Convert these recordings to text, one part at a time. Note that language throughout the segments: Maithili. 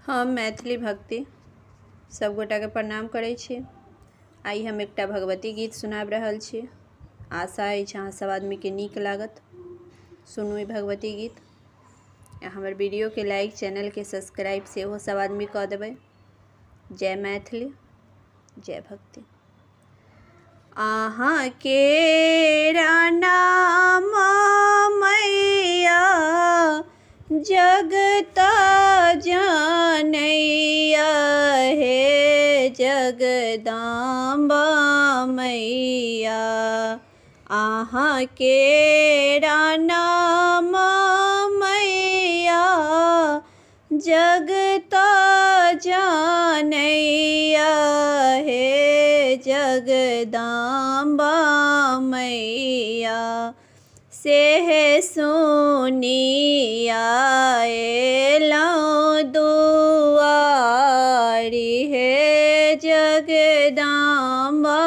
हम मैथिली भक्ति सब गोटाके प्रणाम करै छी। आइ हम एकटा भगवती गीत सुनाबि रहल छी। आशा अछि अहाँ सब आदमीके नीक लागत। सुनू ई भगवती गीत। आ हमर वीडियोके लाइक, चैनलके सब्सक्राइब सेहो सब आदमी कऽ देबै। जय मैथिली, जय भक्ति। अहाँके नाम मैया जगत जनैया हे जगदम्बा मैया। अहाँके नाम मैया जगत जनैया हे जगदम्बा मैया। से सुनिया एलहुँ दुआरी हे जगदम्बा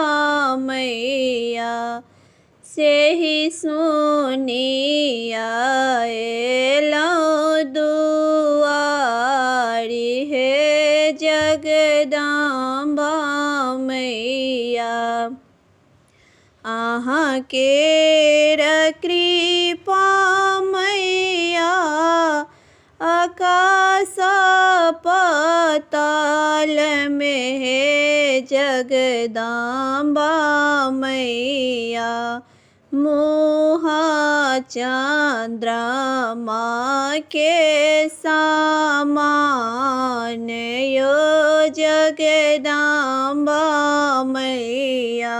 मैया। सेहि सुनिया एलहुँ दुआरी हे जगदम्बा मैया। अहाँके कृपा मैया आकाश पाताल में हे जगदम्बा मैया। मुहा चंद्रमा के समान यो जगदम्बा मैया।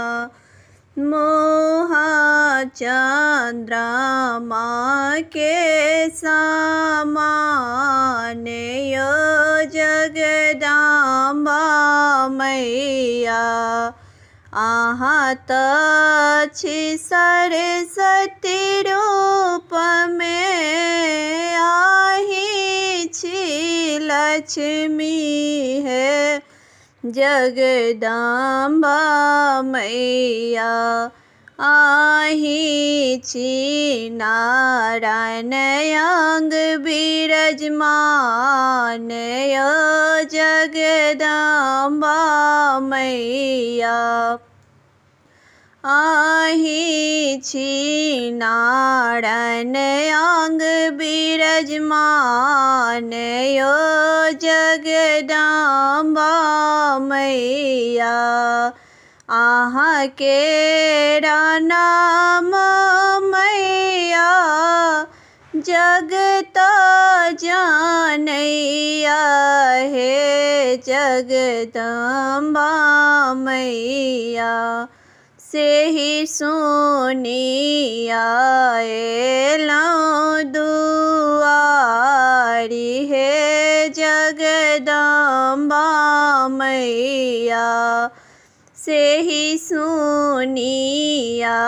मोहा चंद्रमा के समान यो जगदम्बा मैया। अहाँ तऽ छी सरस्वती रूपमे, अहीं छी लक्ष्मी हे जगदम्बा मैया। अहीं छी नारायण अंग विराजमान यो जगदम्बा मैया। अहीं छी नारायण अंग विराजमान यो जगदम्बा मैया। अहाँके नाम मैया जगत जनैया हे जगदम्बा मैया। सेहि सुनिया एलहुँ दुआरी हे जगदम्बा मैया। सेहि सुनिया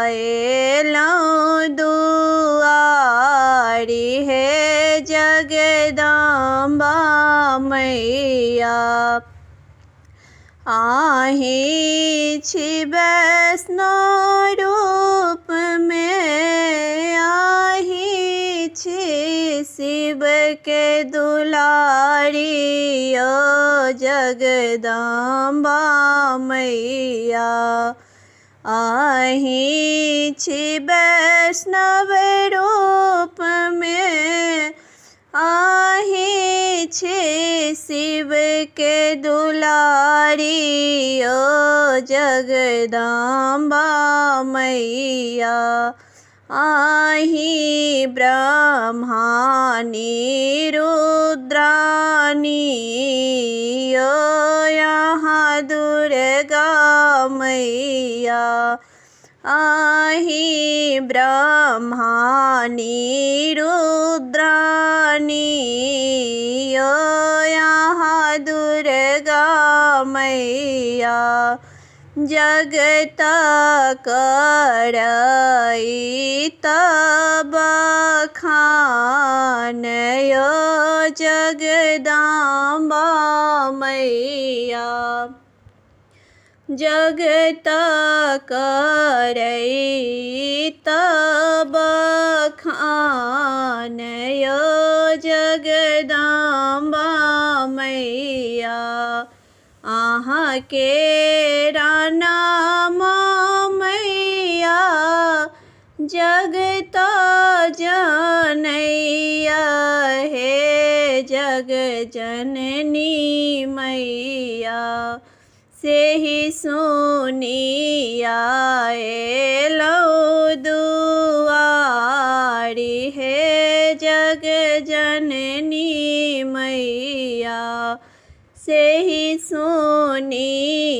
एलहुँ दुआरी हे जगदम्बा मैया। अहीं छी वैष्णव रूपमे, अहीं छी शिव के दुलारी यो जगदम्बा मैया। अहीं छी वैष्णव रूपमे, अहीं छी शिव के दुलारी यो जगदम्बा मैया। अहीं ब्रह्मानी रुद्रानी यो यहाँ दुर्गा मैया। अहीं ब्रह्मानी रुद्रानी यो यहाँ दुर्गा मैया। जगत करई बखान यो जगदम्बा मैया। जगत करई बखान यो जगदम्बा मैया। अहाँके नाम मैया जगत जनैया हे जग जननी मैया। सेहि सुनिया एलहुँ दुआरी हे जग जननी मैया। सेहि सुनिया